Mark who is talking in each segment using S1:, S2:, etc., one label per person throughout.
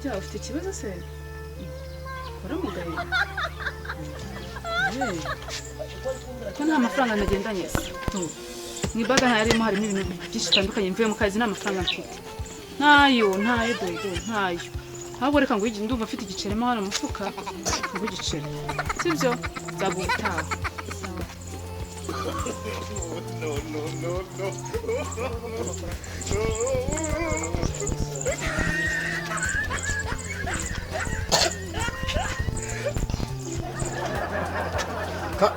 S1: Harya ufite ikibazo se? Waramugaye? Ko nta mafaranga nagendanye se? Mu ibaga ntayarimo, harimo ibintu byinshi bitandukanye. Mvuye mu kazi nta mafaranga mfite. Ntayo, ntayo dodo, ntayo. Ahubwo reka ngo ndumva mfite igiceri mo hano mu mufuka, ngo igiceri. Sibyo? Nzaguha ubutaha. Sawa.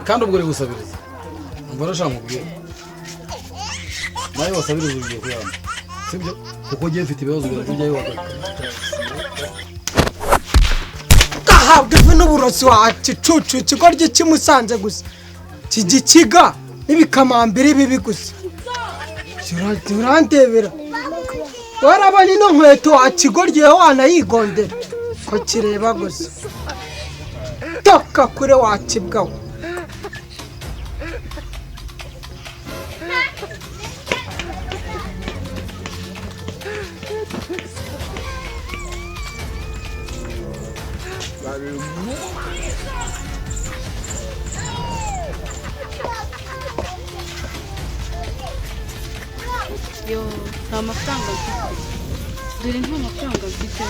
S2: Kandi ubwo uri gusabiriza, umva urashaka nkubwire, nawe wasabiriza ugiye kuyamba, sibyo? Kuko ugiye mfite ibibazo biratujyayo wagaruka.
S3: Gahabwa ivu n'uburozi wa gicucu, ikigoryi cy'i Musanze gusa kigikiga n'ibikamambiri bibi gusa. Urandebera warabona ino nkweto wa kigoryi we, wanayigondera ko kireba gusa. Toka kure wa kibwa we.
S1: Yo, nta mafaranga mfite. Dore nta mafaranga mfite.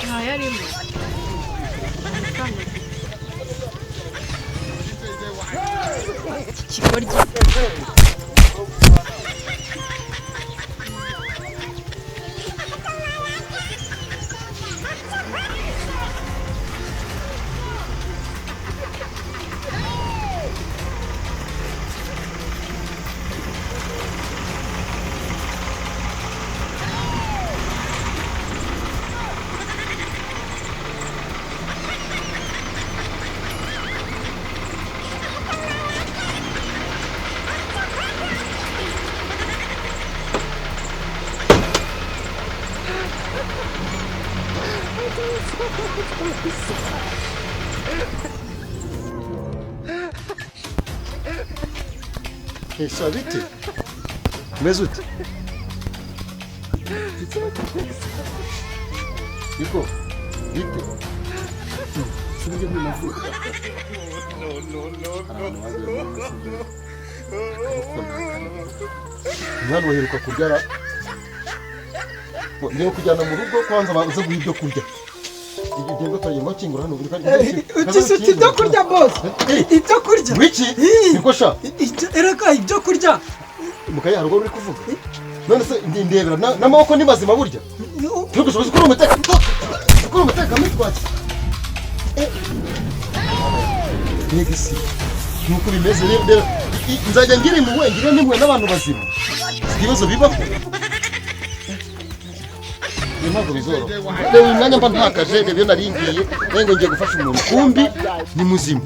S1: Ntayarimo. Nta mafaranga mfite. Iki kigoryi.
S4: Esha, bite? Umeze ute? Niko, bite? Sibyo by'amavuko. Hari ahantu wagiye muri sibyo. Ariko nta kantu. Umwana uheruka kubyara. Ngiye kujyana mu rugo kwanza baze guha ibyo kurya. Igenda utagenda ukingura hano buri kanya.
S3: Uti ibyo kurya, boss, ibyo kurya.
S4: Wiki? Niko sha.
S3: Erega ibyo kurya.
S4: Mukaya hari ubwo uri kuvuga. None se ndindebera n'amaboko ni mazima burya? Ntugushoboze kuri umuteka. Kuri umuteka mitwaki. Mbega isi. Nuko bimeze rero, nzajya ngira impuhwe, ngire n'impuhwe n'abantu bazima. Ibibazo bibaho. Niyo mpamvu bizoroha. Reba uyu mwanya mba ntakaje, reba iyo nari ngiye, ngo ngiye gufasha umuntu. Kumbi ni muzima.